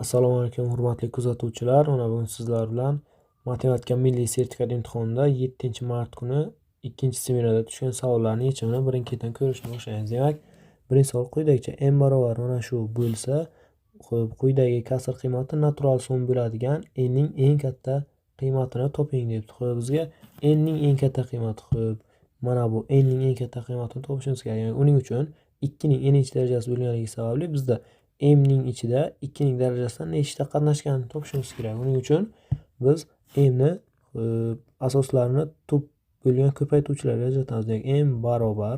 Assalomu alaykum, hurmatli kuzatuvchilar. Mana bugun sizlar bilan matematika milliy sertifikat imtihonida 7-mart kuni ikkinchi seminarda tushgan savollarning yechimini birin-ketin ko'rishni boshlaymiz. Demak, birinchi savol quyidagicha: m barobar mana shu bo'lsa, xo'p, quyidagi kasr qiymati natural son bo'ladigan n ning eng katta qiymatini toping debdi. Xo'p, bizga n ning eng katta qiymati, xo'p, mana bu n ning eng katta qiymatini topishimiz kerak. Ya'ni uning uchun 2 ning n darajasi bo'lganligi sababli bizda m ning ichida 2 ning darajasidan nechta qatnashganini topishimiz kerak. Buning uchun biz m ni asoslarini tub bo'lgan ko'paytuvchilarga ajratamiz. Demak, m barobar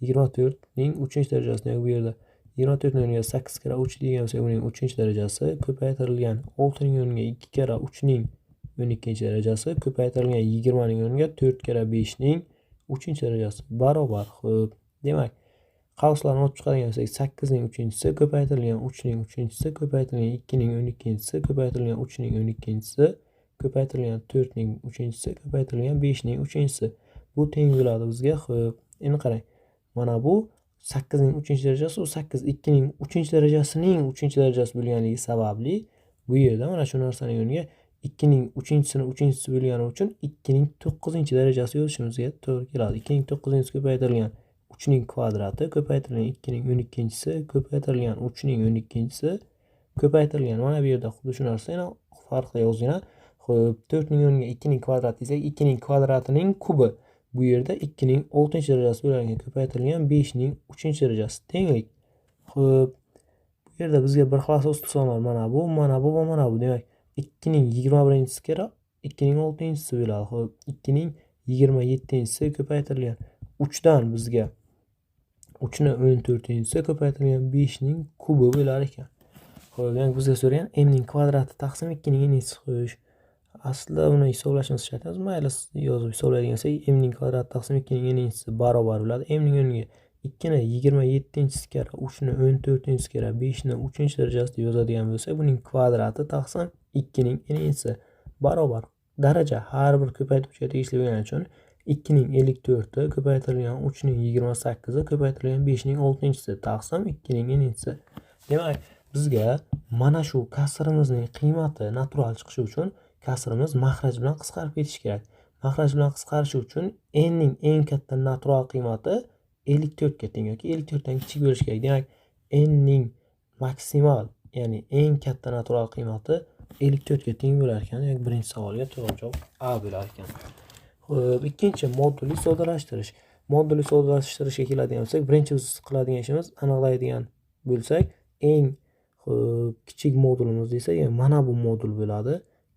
24 ning 3-darajasi. Demak, bu yerda 24 ning o'rniga 8 karra 3 degan bo'lsak, uning 3-darajasi ko'paytirilgan 6 ning o'rniga 2 karra 3 ning 12-darajasi ko'paytirilgan 20 ning o'rniga 4 karra 5 ning 3-darajasi barobar. Xo'p, demak, qavslarni olib chiqadigan bo'lsak, 8 ning 3-chisi ko'paytirilgan 3 ning 3-chisi ko'paytirilgan 2 ning 12-chisi ko'paytirilgan 3 ning 12-chisi ko'paytirilgan 4 ning 3-chisi ko'paytirilgan 5 ning 3-chisi. Bu teng bo'ladi bizga. Xo'p, endi qarang. Mana bu 8 ning 3-darajasi, u 8 2 ning 3-darajasining 3-darajasi bo'lganligi sababli bu yerda mana shu narsaning o'rniga 2 ning 3-chisini 3-chisi bo'lgani uchun 2 ning 9-darajasi yozishimizga to'g'ri keladi. 2 ning 9-chisi ko'paytirilgan 3 ning kvadrati ko'paytirilgan 2 ning 12-chisi ko'paytirilgan 3 ning 12-chisi ko'paytirilgan. Mana bu yerda xuddi shu narsa, yana farqli ozgina. Xo'p, 4 ning o'rniga 2 ning kvadrati desak, 2 ning kvadratining kubi. Bu yerda 2 ning 6-darajasi bo'lar ekan, ko'paytirilgan 5 ning 3-darajasi tenglik. Xo'p, bu yerda bizga bir xil asosli sonlar mana bu, mana bu va mana bu. Demak, 2 ning 21-chisi karra 2 ning 6-chisi bo'ladi. Xo'p, 2 ning 27-chisi ko'paytirilgan 3 dan bizga 3 ni 14-chisi ko'paytirilgan 5 ning kubi bo'lar ekan. Xo'p, demak, bizga so'ragan m ning kvadrati taqsim 2 ning n'si. Xo'sh, aslida buni hisoblashimiz shart emas. Mayli, yozib hisoblaydigan bo'lsak, m ning kvadrati taqsim 2 ning n'si barobar bo'ladi. M ning o'rniga 2 ni 27-chisi karra 3 ni 14-chisi karra 5 ni 3-darajasi deb yozadigan bo'lsak, buning kvadrati taqsim 2 ning n'si barobar. Daraja har bir ko'paytuvchiga tegishli bo'lgani uchun 2 ning 54-i ko'paytirilgan 3 ning 28-i ko'paytirilgan 5 ning 6-chisi taqsim 2 ning n'si. Demak, bizga mana shu kasrimizning qiymati natural chiqishi uchun kasrimiz maxraj bilan qisqarib ketishi kerak. Maxraj bilan qisqarishi uchun n ning eng katta natural qiymati 54 ga teng yoki 54 dan kichik bo'lishi kerak. Demak, n ning maksimal, ya'ni eng katta natural qiymati 54 ga teng bo'lar ekan. Demak, birinchi savolga to'g'ri javob A bo'lar ekan. Xo'p, ikkinchi modulli soddalashtirish. Modulli soddalashtirishga keladigan bo'lsak, birinchi biz qiladigan ishimiz aniqlaydigan bo'lsak, eng kichik modulimiz desak, mana bu modul bo'ladi.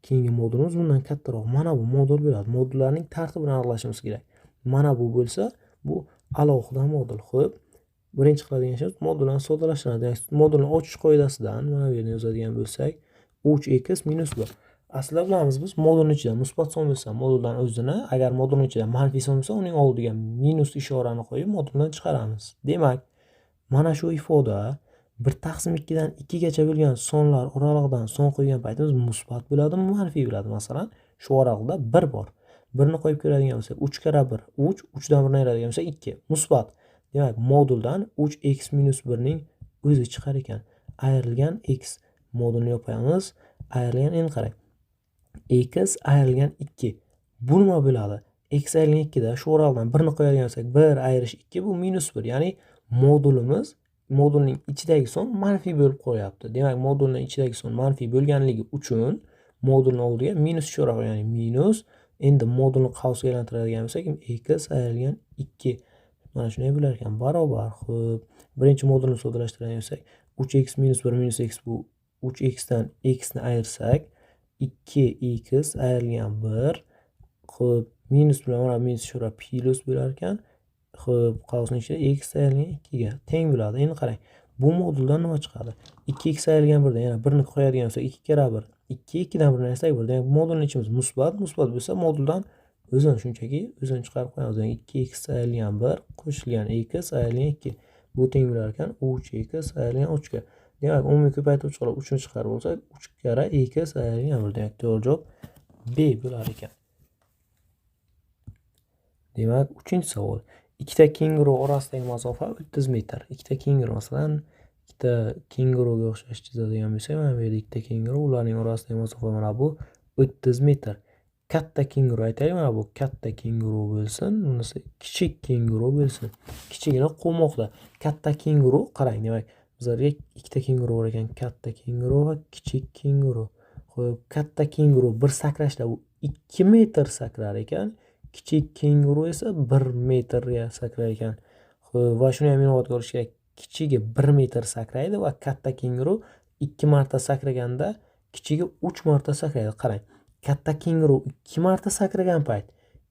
Keyingi modulimiz bundan kattaroq. Mana bu modul bo'ladi. Modullarning tartibini aniqlashimiz kerak. Mana bu bo'lsa, bu alohida modul. Xo'p, birinchi qiladigan ishimiz modullarni soddalashtiradi. Demak, modulni ochish qoidasidan mana bu yerda yozadigan bo'lsak, 3x minus 1. Aslida bilamiz biz modulning ichida musbat son bo'lsa, moduldan o'zini, agar modulning ichida manfiy son bo'lsa, uning oldiga minus ishorani qo'yib moduldan chiqaramiz. Demak, mana shu ifoda 1 taqsim 2 dan 2 gacha bo'lgan sonlar oralig'idan son qo'ygan paytimiz musbat bo'ladimi, manfiy bo'ladi. Masalan, shu oraliqda 1 bor. 1 ni qo'yib ko'radigan bo'lsak, 3 karra 1, 3, 3 dan 1 ni ayiradigan bo'lsak 2, musbat. Demak, moduldan 3x minus 1 ning o'zi chiqar ekan. Ayrilgan x modulni yopamiz. Ayrilgan, endi qarang. X ayrilgan 2. Bu nima bo'ladi? X ayrilgan 2 da shu oraliqdan 1 ni qo'yadigan bo'lsak, 1 ayirish 2 bu minus 1. Ya'ni modulimiz, modulning ichidagi son manfiy bo'lib qolyapti. Demak, modulning ichidagi son manfiy bo'lganligi uchun modulning oldiga minus ishora qo'yamiz, ya'ni minus. Endi modulni qavsga aylantiradigan bo'lsak, x ayrilgan 2 mana shunday bo'lar ekan, barobar. Xo'p, birinchi modulni soddalashtiradigan bo'lsak, 3x minus 1 minus x bu 3x dan x ni ayirsak, 2x ayrilgan 1. Xo'p, minus bilan mana minus ishora plus bo'lar ekan. Xo'p, qavsning ichida x ayrilgan 2 ga teng bo'ladi. Endi qarang, bu moduldan nima chiqadi? 2x ayrilgan 1 dan yana 1 ni qo'yadigan bo'lsak, 2 karra 1, 2, 2 dan 1 ni ayirsak 1. Demak, modulning ichimiz musbat, musbat bo'lsa moduldan o'zini shunchaki o'zini chiqarib qo'yamiz. Demak, 2x ayrilgan 1 qo'shilgan x ayrilgan 2. Bu teng bo'lar ekan 3x ayrilgan 3 ga. Demak, umumiy ko'paytiruvchi qilib 3 ni chiqarib olsak, 3 karra x ayrilgan 1. Demak, to'g'ri javob B bo'lar ekan. Demak, uchinchi savol. Ikkita kenguru orasidagi masofa 30 metr. Ikkita kenguru, masalan, Ikkita kenguruga o'xshash chizadigan bo'lsak, mana bu yerda ikkita kenguru, ularning orasidagi masofa mana bu 30 metr. Katta kenguru aytaylik, mana bu katta kenguru bo'lsin, bunisi kichik kenguru bo'lsin. Kichigini quvmoqda. Katta kenguru, qarang, demak, bizlarga ikkita kenguru bor ekan, katta kenguru va kichik kenguru. Xo'p, katta kenguru bir sakrashda u 2 metr sakrar ekan, kichik kenguru esa 1 metrga sakrar ekan. Xo'p, va shuni ham inobatga olish kerak. Kichigi 1 metr sakraydi va katta kenguru 2 marta sakraganda kichigi 3 marta sakraydi. Qarang, katta kenguru 2 marta sakragan payt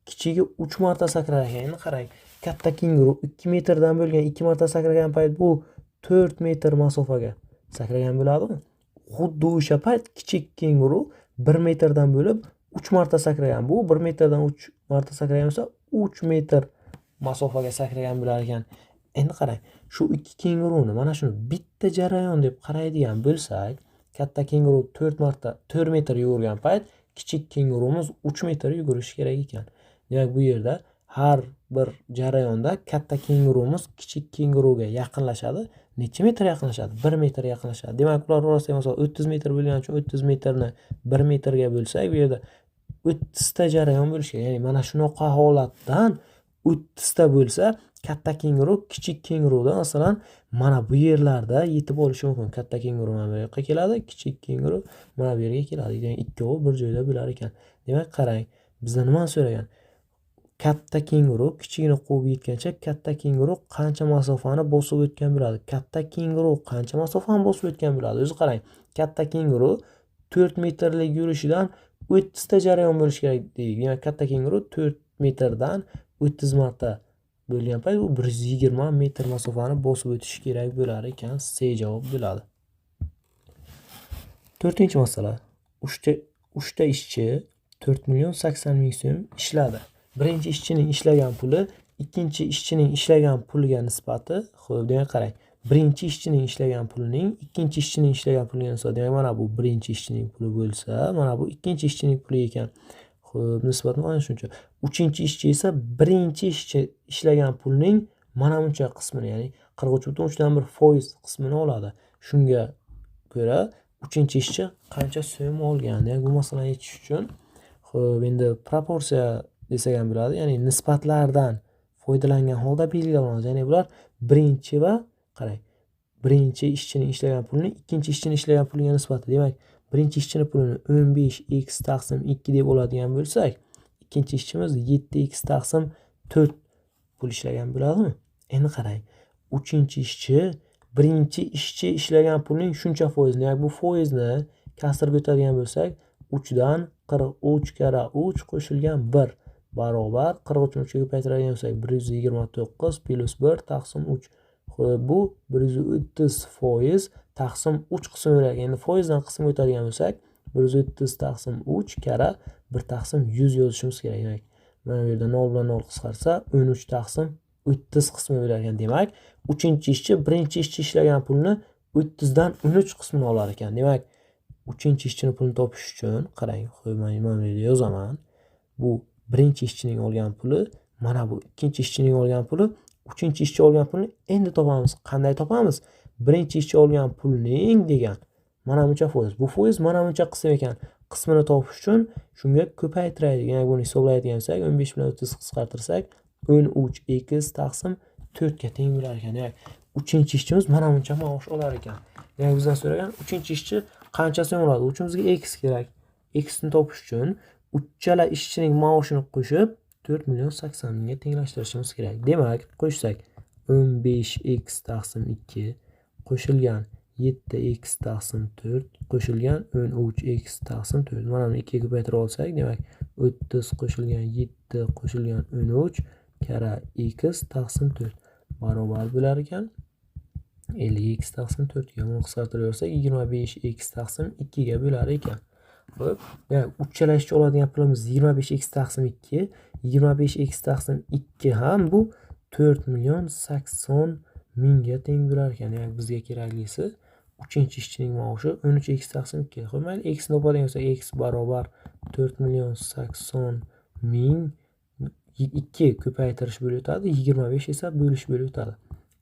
kichigi 3 marta sakrar ekan. Endi qarang, katta kenguru 2 metrdan bo'lgan 2 marta sakragan payt bu 4 metr masofaga sakragan bo'ladimi? Xuddi o'sha payt kichik kenguru 1 metrdan bo'lib 3 marta sakragan. Bu 1 metrdan 3 marta sakragan bo'lsa, 3 metr masofaga sakragan bo'lar ekan. Endi qarang, shu ikki kenguruni mana shuni bitta jarayon deb qaraydigan bo'lsak, katta kenguru 4 marta 4 metr yugurgan payt kichik kengurimiz 3 metr yugurishi kerak ekan. Demak, bu yerda har bir jarayonda katta kengurimiz kichik kenguruga yaqinlashadi. Necha metr yaqinlashadi? 1 metr yaqinlashadi. Demak, ular orasidagi masofa 30 metr bo'lgani uchun 30 metrni 1 metrga bo'lsak, bu yerda 30 ta jarayon bo'lishi kerak. Ya'ni mana shunaqa holatdan 30 ta bo'lsa, katta kenguru kichik kengurudan masalan mana bu yerlarda yetib olishi mumkin. Katta kenguru mana bu yoqqa keladi, kichik kenguru mana bu yerga keladi. Ya'ni ikkovi bir joyda bo'lar ekan. Demak, qarang, bizdan nimani so'ragan? Katta kenguru kichigini quvib yetgancha katta kenguru qancha masofani bosib o'tgan bo'ladi? Katta kenguru qancha masofani bosib o'tgan bo'ladi? O'zi qarang, katta kenguru 4 metrlik yurishidan 30 ta jarayon bo'lishi kerak deylik. Demak, katta kenguru 4 metrdan 30 marta bo'lgan payt u 120 metr masofani bosib o'tishi kerak bo'lar ekan. C javob bo'ladi. 4-masala. Uchta ishchi 4 million 80 ming so'm ishladi. Birinchi ishchining ishlagan puli ikkinchi ishchining ishlagan puliga nisbati, xo'p, demak qarang, birinchi ishchining ishlagan pulining ikkinchi ishchining ishlagan puliga nisbati. Demak, mana bu birinchi ishchining puli bo'lsa, mana bu ikkinchi ishchining puli ekan. Xo'p, nisbati mana shuncha. Uchinchi ishchi esa birinchi ishchi ishlagan pulning mana buncha qismini, ya'ni 43,1% qismini oladi. Shunga ko'ra uchinchi ishchi qancha so'm olgan? Demak, bu masalani yechish uchun, xo'p, endi proporsiya desak ham bo'ladi, ya'ni nisbatlardan foydalangan holda belgilab olamiz. Ya'ni bular birinchi va qarang, birinchi ishchining ishlagan pulini ikkinchi ishchining ishlagan puliga nisbati. Demak, birinchi ishchining pulini 15x taqsim 2 deb oladigan bo'lsak, ikkinchi ishchimiz 7x taqsim 4 pul ishlagan bo'ladimi? Endi qarang, uchinchi ishchi birinchi ishchi ishlagan pulning shuncha foizini, ya'ni bu foizni kasrga o'tadigan bo'lsak, 3 dan 43 karra 3 qo'shilgan 1 barobar 43 ni 3 ga ko'paytiradigan bo'lsak, 129 plus 1 taqsim 3. Xo'p, bu 130% taqsim 3 qismi bo'ladi. Endi foizdan qismga o'tadigan bo'lsak, 130 taqsim 3 karra 1 taqsim 100 yozishimiz kerak. Demak, mana bu yerda 0 bilan 0 qisqarsa, 13 taqsim 30 qismi bo'lar ekan. Demak, uchinchi ishchi birinchi ishchi ishlagan pulni 30 dan 13 qismini olar ekan. Demak, uchinchi ishchining pulini topish uchun qarang, xo'p, men bu yerda yozaman. Bu birinchi ishchining olgan puli, mana bu ikkinchi ishchining olgan puli, uchinchi ishchi olgan pulni endi topamiz. Qanday topamiz? Birinchi ishchi olgan pulning degan mana buncha foiz. Bu foiz mana buncha qism ekan. Qismini topish uchun shunga ko'paytiraylik. Ya'ni buni hisoblaydigan bo'lsak, 15 bilan 30 qisqartirsak, 13x taqsim 4 ga teng bo'lar ekan. Demak, uchinchi ishchimiz mana buncha maosh olar ekan. Demak, bizdan so'ragan uchinchi ishchi qancha so'm oladi? Uchimizga x kerak. X ni topish uchun uchala ishchining maoshini qo'shib 4 million 80 mingga tenglashtirishimiz kerak. Demak, qo'shsak 15x taqsim 2 qo'shilgan 7x taqsim 4 qo'shilgan 13x taqsim 4. Mana buni 2 ga ko'paytirib olsak, demak 30 qo'shilgan 7 qo'shilgan 13 karra x taqsim 4 barobar bo'lar ekan 50x taqsim 4 ga. Buni qisqartirib olsak, 25x taqsim 2 ga bo'lar ekan. Xo'p, demak, uchala ishchi oladigan pulimiz 25x taqsim 2, 25x taqsim 2 ham bu 4 million 80 mingga teng bo'lar ekan. Demak, bizga keraklisi uchinchi ishchining maoshi 13x taqsim 2. Xo'p, mayli, x ni topadigan bo'lsak, x barobar 4 million 80 ming 2 ko'paytirish bo'lib o'tadi, 25 esa bo'lish bo'lib o'tadi.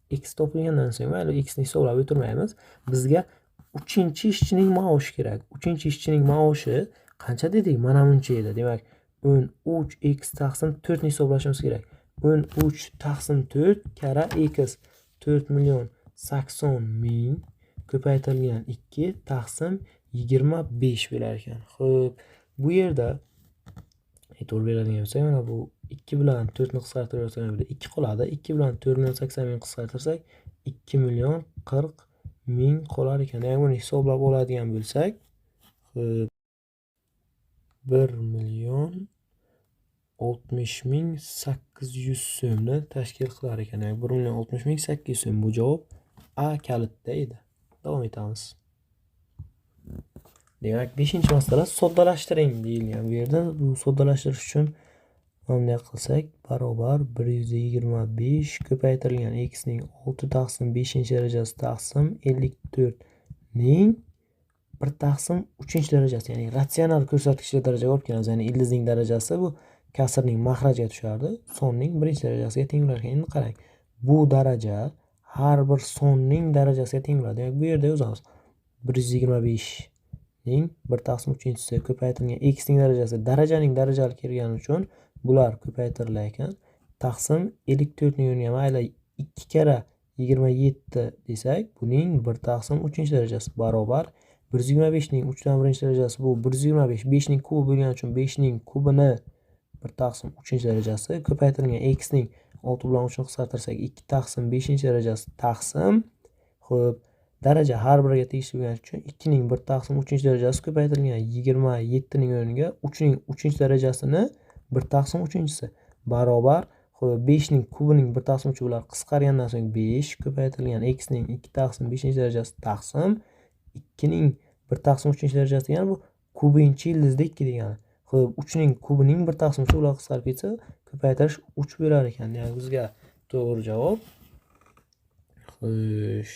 X topilgandan so'ng mayli x ni hisoblab o'tirmaymiz. Bizga 3-ishchining maoshi kerak. 3-ishchining maoshi qancha dedik? Mana buncha edi. Demak, 13x taqsim 4 ni hisoblashimiz kerak. 13 taqsim 4 karra x 4 million 80 ming ko'paytirilgan 2 taqsim 25 bo'lar ekan. Xo'p, bu yerda e'tibor beradigan bo'lsak, mana bu 2 bilan 4 ni qisqartirsak, bu 2 qoladi. 2 bilan 4 million 80 ming qisqartirsak, 2 million 40 ming qolar ekan. Ya'ni buni hisoblab oladigan bo'lsak, xo'p, 1 million 60 ming 800 so'mni tashkil qilar ekan. Ya'ni 1 million 60 ming 800 so'm. Bu javob A kalitda edi. Davom etamiz. Demak, 5-masala soddalashtiring deyilgan. Bu yerda bu soddalashtirish uchun bunday qilsak, barobar 125 ko'paytirilgan x ning 6 taqsim 5-darajasi taqsim 54 ning 1 taqsim 3-darajasi, ya'ni ratsional ko'rsatkichli darajaga olib kelamiz. Ya'ni ildizning darajasi bu kasrning maxrajiga tushardi, sonning 1-darajasiga teng bo'lar ekan. Endi qarang, bu daraja har bir sonning darajasiga teng bo'ladi. Demak, bu yerda yozamiz. 125 ning 1 taqsim 3-chisi ko'paytirilgan x ning darajasi, darajaning darajali kelgani uchun bular ko'paytirilar ekan. Taqsim 54 ning o'rniga mayli 2 karra 27 desak, buning 1 taqsim 3-darajasi barobar 125 ning 3 dan 1-darajasi bu 125, 5 ning kubi bo'lgani uchun 5 ning kubini 1 taqsim 3-darajasi ko'paytirilgan x ning 6 bilan 3 ni qisqartirsak 2 taqsim 5-darajasi taqsim, xo'p, daraja har biriga tegishli bo'lgani uchun 2 ning 1 taqsim 3-darajasi ko'paytirilgan 27 ning o'rniga 3 ning 3-darajasini 1 taqsim 3-chisi barobar, xo'p, 5 ning kubining 1 taqsim 3 bular qisqargandan so'ng 5 ko'paytirilgan x ning 2 taqsim 5-darajasi taqsim 2 ning 1 taqsim 3-darajasi degani bu kubinchi ildizda 2 degani. Xo'p, 3 ning kubining 1 taqsim 3 ular qisqarib ketsa, ko'paytirish 3 bo'lar ekan. Ya'ni bizga to'g'ri javob xo'sh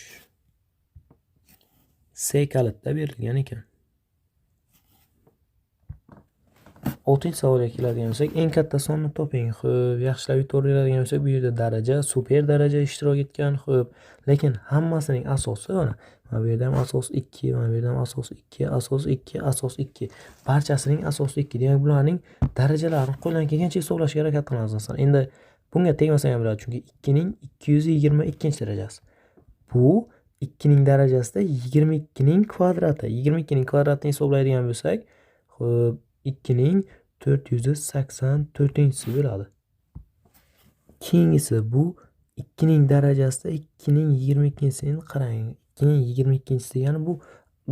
C kalitda berilgan ekan. 6-savolga keladigan bo'lsak, eng katta sonni toping. Xo'p, yaxshilab e'tibor beradigan bo'lsak, bu yerda daraja, super daraja ishtirok etgan. Xo'p, lekin hammasining asosi mana bu yerda ham asos 2, mana bu yerda ham asos 2, asos 2, asos 2. Barchasining asosi 2. Demak, bularning darajalarini qo'ldan kelgancha hisoblashga harakat qilamiz masalan. Endi bunga tegmasa ham bo'ladi, chunki 2 ning 222-darajasi. Bu 2 ning darajasida 22 ning kvadrati. 22 ning kvadratini hisoblaydigan bo'lsak, xo'p, 2 ning 484-chisi bo'ladi. Keyingisi bu 2 ning darajasida 2 ning 22-sini qarang. 2 ning 22-chisi degani bu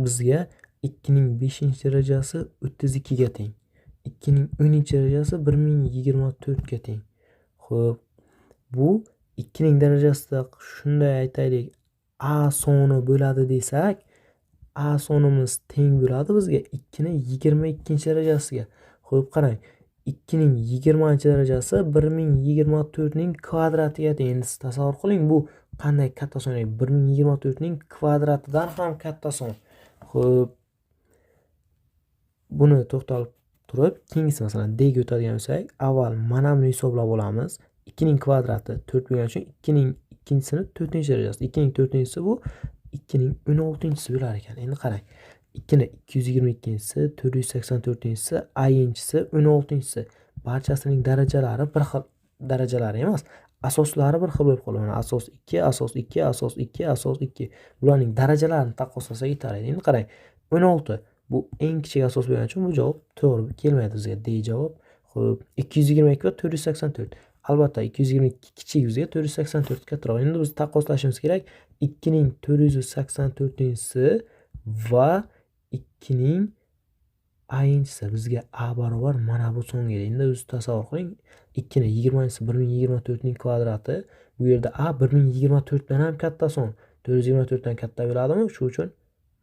bizga 2 ning 5-darajasi 32 ga teng. 2 ning 10-darajasi 1024 ga teng. Xo'p, bu 2 ning darajasida shunday aytaylik, A soni bo'ladi desak, A sonimiz teng bo'ladi bizga 2 ning 22-darajasiga. Xo'p, qarang, 2 ning 20-darajasi 1024 ning kvadratiga teng. Endi siz tasavvur qiling, bu qanday katta son? 1024 ning kvadratidan ham katta son. Xo'p, buni to'xtalib turib, keyingisi masalan D ga o'tadigan bo'lsak, avval mana buni hisoblab olamiz. 2 ning kvadrati 4 bo'lgani uchun 2 ning ikkinchisini 4-darajasi. 2 ning 4-chisi bu 2 ning 16-chisi bo'lar ekan. Endi qarang, 2 ning 222-chisi, 484-chisi, ayinchisi, 16-chisi. Barchasining darajalari bir xil darajalari emas, asoslari bir xil bo'lib qoladi. Mana asos 2, asos 2, asos 2, asos 2. Bularning darajalarini taqqoslasak yetarli. Endi qarang, 16 bu eng kichik asos bo'lgani uchun bu javob to'g'ri kelmaydi bizga. D javob. Xo'p, 222 va 484. Albatta 222 kichik bizga, 484 kattaroq. Endi biz taqqoslashimiz kerak. 2 ning 484-chisi va 2 ning ayinchisi bizga A barobar mana bu songa. Endi o'zingiz tasavvur qiling, 2 ning 20-chisi 1024 ning kvadrati. Bu yerda A 1024 dan ham katta son. 424 dan katta bo'ladimi? Shu uchun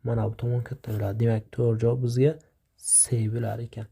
mana bu tomon katta bo'ladi. Demak, to'g'ri javob bizga C bo'lar ekan.